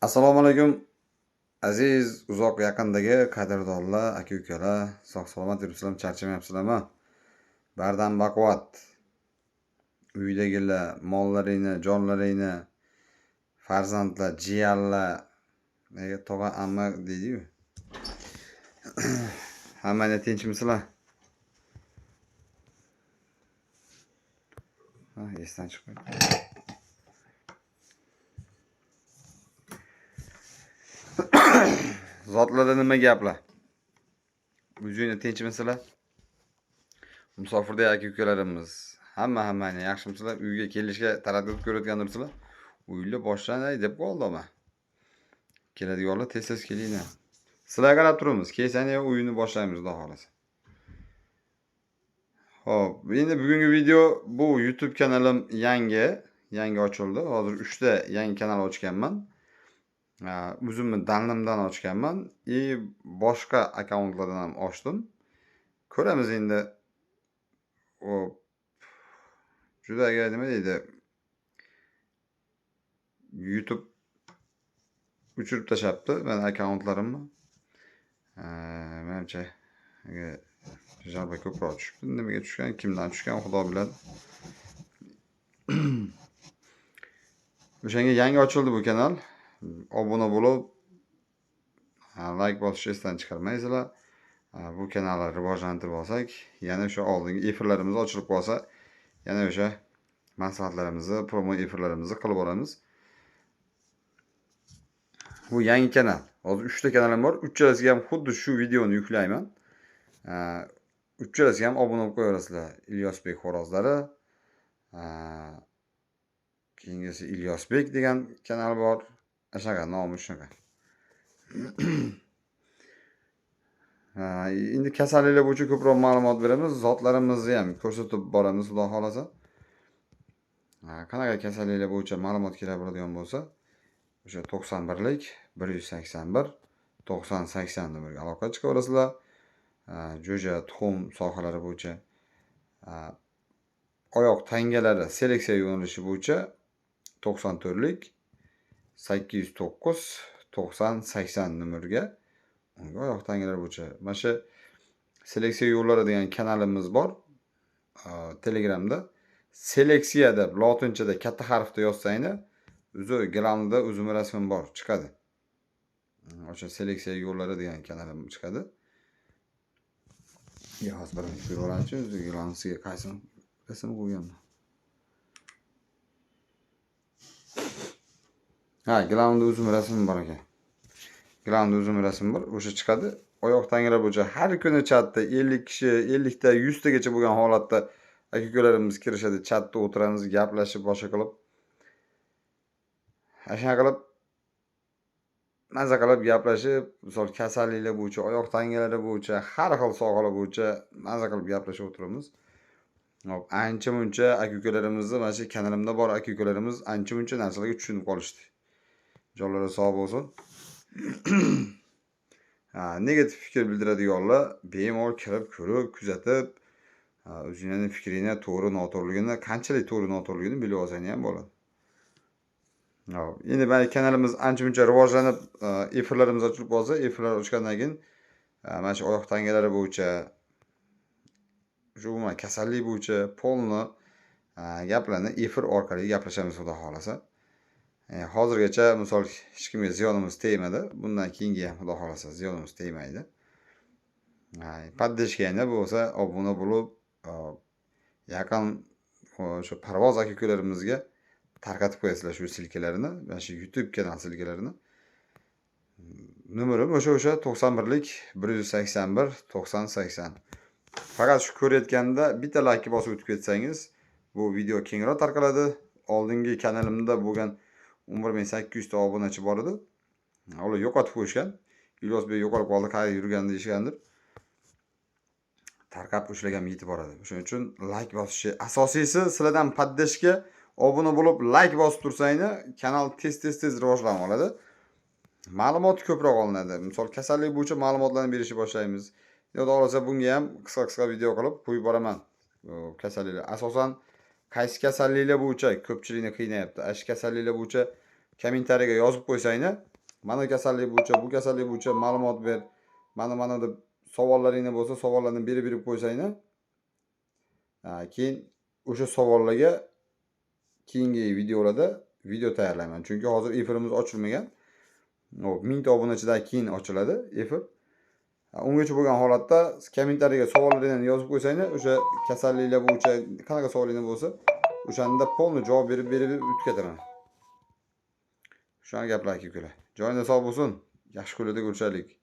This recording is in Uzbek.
Assalomu alaykum aziz uzoq yaqindagi qadrdonlar, aka ukalar, sog' salomat yuribsizlarmi, charchamayapsizlarmi? Bardam baquvvat. Uydagilar, mollaringni, jonlaringni, farzandlar, jiyanlar, nega tog'a amma deydi-yu. Hammani tinchmisizlar? Ha, esdan chiqib. Zotlarda nima gaplar? O'zingni tinchmisizlar? Musofirda aka ukalarimiz, hammani yaxshimisizlar? Uyga kelishga taraddud ko'rayotgandirsizlar? Uylar boshlanay deb qoldi ama. Keladiganlar tez-tez kelinglar. Sizlarga qarab turibmiz. Kelsanglar uyni boshlaymiz, xudo xolasa. Xo'p, endi bugungi video bu YouTube kanalim yangi ochildi. Hozir 3 ta yangi kanal ochganman. O'zimni danlimdan ochganman и boshqa akkauntlardan ham ochdim. Ko'ramiz endi. Hop. Juda nima deydi? YouTube o'chirib tashlabdi meni akkauntlarimni. Menimcha жалоба ko'proq tushibdi. Nimaga tushgan, kimdan tushgan xudo biladi. O'shanga yangi ochildi bu kanal. Obuna bo'lib, like bosishni esdan chiqarmaysizlar. Bu kanalni rivojlantirib olsak, yana o'sha oldingi efirlarimiz ochilib qolsa, yana o'sha maslahatlarimizni, promo efirlarimizni qilib boramiz. Bu yangi kanal. Hozir 3 ta kanalim bor. Uchalasiga ham xuddi shu videoni yuklayman. Uchalasiga ham obuna bo'lib qo'yaverasizlar. Ilyosbek xo'rozlari, keyingisi Ilyosbek degan kanal bor. Shunaqa, nomi shunaqa. Endi kasalliklar bo'yicha ko'proq ma'lumot beramiz, zotlarimizni ham ko'rsatib boramiz, xudo xolasa. Qanaqa kasalliklar bo'yicha ma'lumot kerak bo'ladigan bo'lsa, o'sha 91lik 181 90 80 nomerga aloqa chiqaverasizlar. Jo'ja, tuxum sohalari bo'yicha, oyoq tangalari seleksiya yo'nalishi bo'yicha 94lik 809 90 80 nomerga, unga oyoq tangalar bo'yicha mana shu seleksiya yo'llari degan kanalimiz bor. Telegramda seleksiya deb lotinchada katta harfda yozsanglar, o'zi gilamda o'zimning rasmim bor, chiqadi. O'sha seleksiya yo'llari degan kanalim chiqadi. Ya hozir bir minut ko'rib olaychi, o'zi gilamsiga qaysi rasm qo'yganman. Ha, gilamda o'zim rasmim bor ekan. Gilamda o'zim rasmim bor, o'sha chiqadi. Oyoq tangalar bo'yicha har kuni chatda 50 kishi, 50 ta, 100 tagacha bo'lgan holatda aka ukalarimiz kirishadi, chatda o'tiramiz, gaplashib, boshqa qilib. Shunaqa qilib maza qilib gaplashib, misol kasalliklar bo'yicha, oyoq tangalari bo'yicha, har xil sohalar bo'yicha maza qilib gaplashib o'tiramiz. Hop, ancha muncha aka ukalarimizni, mana shu kanalimda bor aka ukalarimiz ancha muncha narsalarga tushunib qolishdi. Jonlari sog' bo'lsin. Negativ fikr bildiradiganlar bemalol kirib, ko'rib, kuzatib, o'zingning fikringni to'g'ri noto'g'riligini, qanchalik to'g'ri noto'g'riligini bilib olsang ham bo'ladi. Hop, endi mana kanalimiz ancha muncha rivojlanib, efirlarimiz ochilib qolsa, efirlar ochgandan keyin mana shu oyoq tangalari bo'yicha, shu umuman kasallik bo'yicha polni gaplarni efir orqali gaplashamiz, xudo xolasa. Hozirgacha misol hech kimga ziyonimiz tegmadi. Bundan keyingi ham xudo xolasa ziyonimiz tegmaydi. Podдержкangda bo'lsa obuna bo'lib, yaqin o'sha parvoz aka ukalarimizga tarqatib qo'yasizlar shu silkalarini, mana shu YouTube kanal silkalarini. Nomerim o'sha 91lik 181 90 80. Faqat shu ko'rayotganda bitta like bosib o'tib ketsangiz, bu video kengroq tarqaladi. Oldingi kanalimda bo'lgan 11800 ta obunachi bor edi. Ular yo'qotib qo'yishgan. Ilyosbek yo'qolib qoldi, qayerga yurgan deyishgandir. Tarqab o'shalarga ham yetib boradi. Shuning uchun like bosishi asosiysi, sizlardan podдержка, obuna bo'lib like bosib tursanglar, kanal tez-tez rivojlanib oladi. Ma'lumot ko'proq olinadi. Misol kasallik bo'yicha ma'lumotlarni berishni boshlaymiz. Xudo xolasa bunga ham qisqa-qisqa video qilib qo'yib boraman. Kasalliklar asosan qaysi kasalliklar bo'yicha ko'pchilikni qiynayapti. Shu kasalliklar bo'yicha kommentariyaga yozib qo'ysanglar, Mana kasallik bo'yicha, bu kasallik bo'yicha ma'lumot ber. Mana mana deb savollaringni bo'lsa, savollarni berib berib qo'ysangni, keyin o'sha savollarga keyingi videolarda video tayyorlayman. Chunki hozir efirimiz ochilmagan. Hop, 1000 ta obunachidan keyin ochiladi efir. Ungacha bo'lgan holatda kommentariyaga savollaringni yozib qo'ysangni, o'sha kasalliklar bo'yicha qanaqa savolingni bo'lsa, o'shanda полный javob berib berib o'tib ketaman. Shunaqa gaplar, aka-ukalar. Joyingiz sog' bo'lsin. Yaxshi kunlarda ko'rishaylik.